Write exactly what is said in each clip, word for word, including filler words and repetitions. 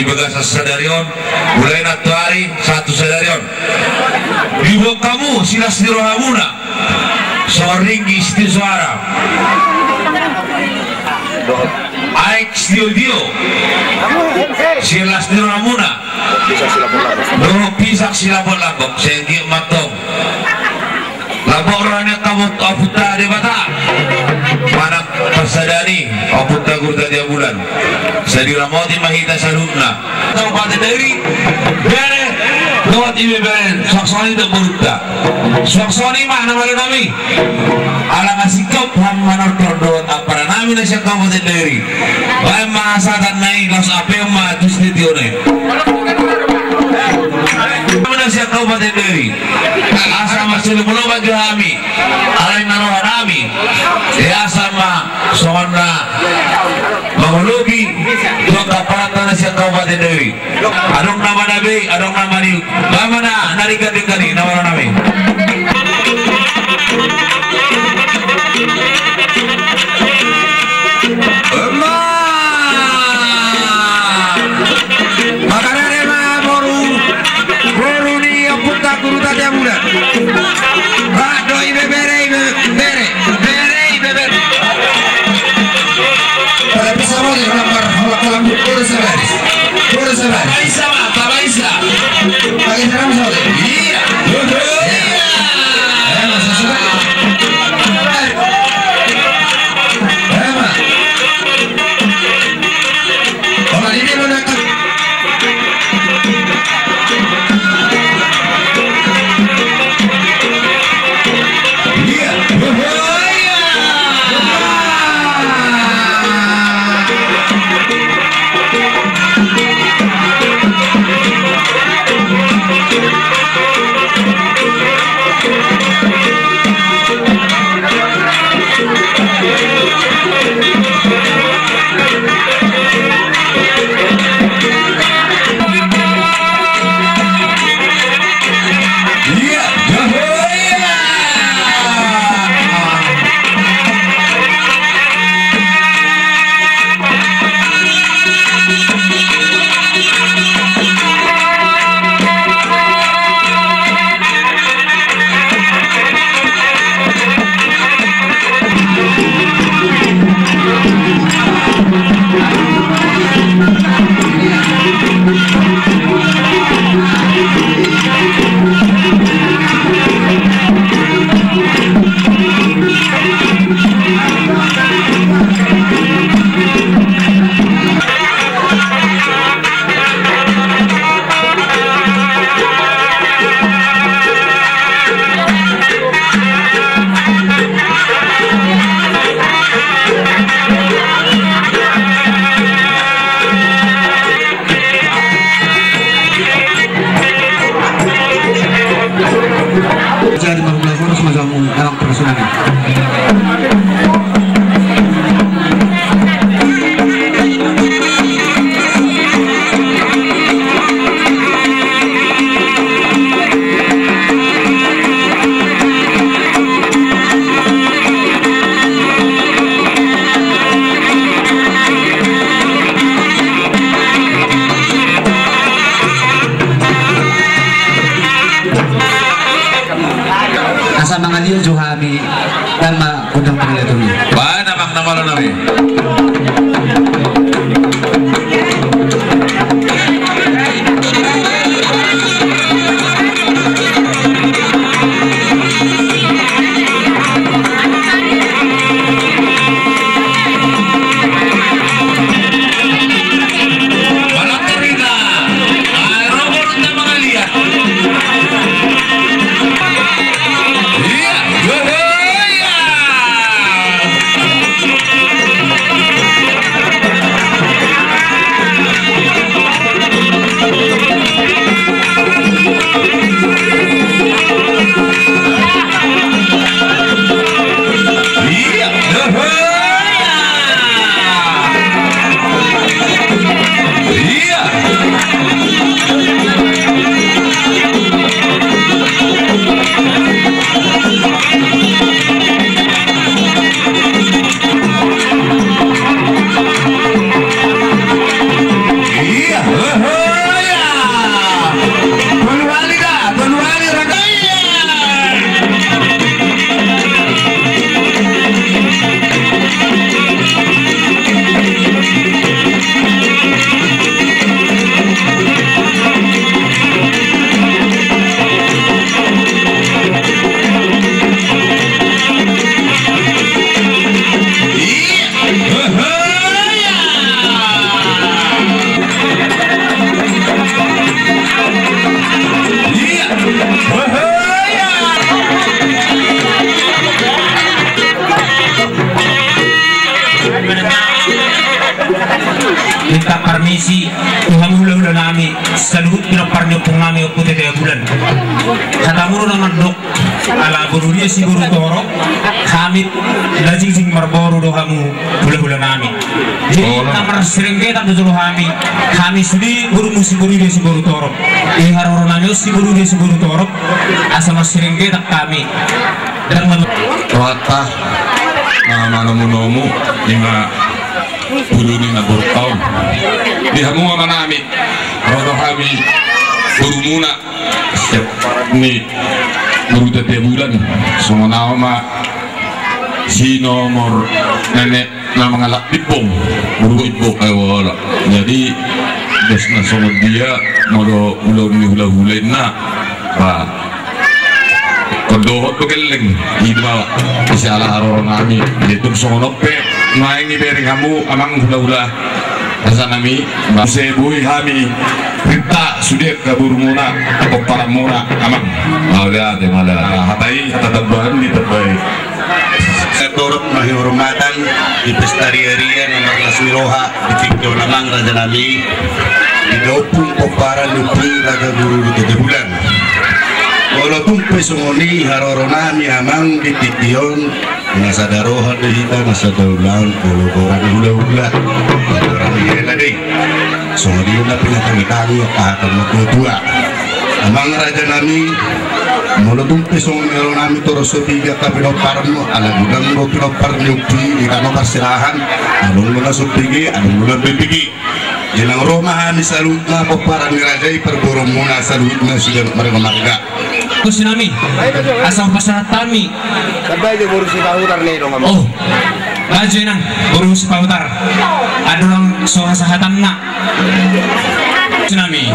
Bagasan sadari on, mulai nantoari sahat tu sadari on, diboan hamu silas ni rohamuna songon ringgit sitio soara. Aek sitio-tio silas ni rohamuna. Dohot pisak silambok-lambok. Sai anggiat ma antong lambok roha ni angka ompunta Debata manang parsadaan ni ompunta Guru Tatea Bulan. Sai diramoti ma hita saluhutna. Kabupaten Dairi, bere dohot ibebere, suang songon i dohot borunta. Suang songon i ma na malo nami. Ala nga singkop hamu manortor dohot ampara nami na sian Kabupaten Dairi. Baen ma hasahatan na i, laos apeon ma tu sitio-tio na i. Nami na sian Kabupaten Dairi, asa marsilumbulumbang jo hami. Alai na roha nami, e, asa ma songon na mangolopi tu angka amparanta na sian Kabupaten Dairi. Adong na manabei, adong na maniuk. Baen ma na, na denggan-denggan i, na malo nami. Emma! Makarere ma boru, boru ni ompunta Guru Tatea Bulan. Rap do ibebere, ibebere. Bere, bere. Pada bisa mau jadi lamar, lamar, lamar, boru sabaris. Boru sabaris. Tabaisa ma, tabaisa. Pakai serang soalnya. Iya. Iya. Eh, masa sudah. Eh, Mak. Kalau ini lo dekat. Jadi, Bang Blagor, sama-sama, dalam persoalan ini. Asa mangaliat jo hami, tama gondang pangaliaton i. Baen amang na malo nami. Misi tu hamu hulahula nami, saluhut pinompar ni ompung nami Ompu Tete Bulan. Hatamu do na mandok, ala boru dia si boru torop, hami na jingjing marboru do hamu hulahula nami. Jadi na marsirenggetan do jolo hami, hami sude borumu si boru dia si boru torop. Di haroro nami on si boru dia si boru torop, asa marsirenggetan hami. Rohanta na manomunomu, ima pulu ni na bortaon. Di hamu ama nami, ro do hami borumuna, siap ni boru Tete Bulan, songon au ma si nomor nenek na mangalap dimbong, boru dimbong, eh, wala. Jadi, dos na songon dia, molo ulaon ni hulahula inna, ba, Kon dohot do gelleng, ima, isi ala haroro nami, jadi tung songon on pe, naeng ibereng hamu amang hulahula. Raja nami, muse boi hami, rinta sude angka borumuna, pomparanmuna, amang. Mauliate, mauliate. Hata i, hata tambahan ni tambai. Satorop na hihormatan di pesta riaria na marlas ni roha. Di tingki on amang raja nami, di ompung pomparan ni Ompu i Raja Guru Tete Bulan. Molo tung pe songon i haroro nami amang di tingki on, na sada roha do hita, na sada ulaon, molo goran hulahula. Goran ni hela dei. Songon i na pinatangitangi, pahatahon ni tua. Amang raja nami, molo tung pe songon i haroro nami torus so piga angka pinomparmu, ala godang do pinompar ni Ompu i, di tano parserahan, adong do na so piga, adong do na pe piga. Jadi nang ro ma hami saluhutna pomparan ni raja i, parboruonmuna saluhutna sude margamarga. Tusi nami, asa hupasahat hami. Sampai jo boru Sipahutar ni dong. Oh, maju inang, boru Sipahutar. Adong so hasahatanna. Tusi nami,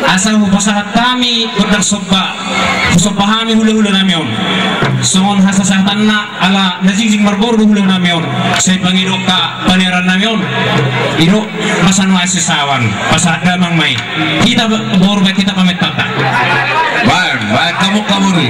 asa hupasahat hami gondang somba. Husomba hami hulahula nami on. Songon hasahatanna ala na jingjing marboru do hulahula nami on. Sai pangido angka paniaran nami on. Ido masa nuaeng sisaoan. Pasahat damang ma i. Hita boru baen hita pamentanta. Baen, baen hamu hamu i.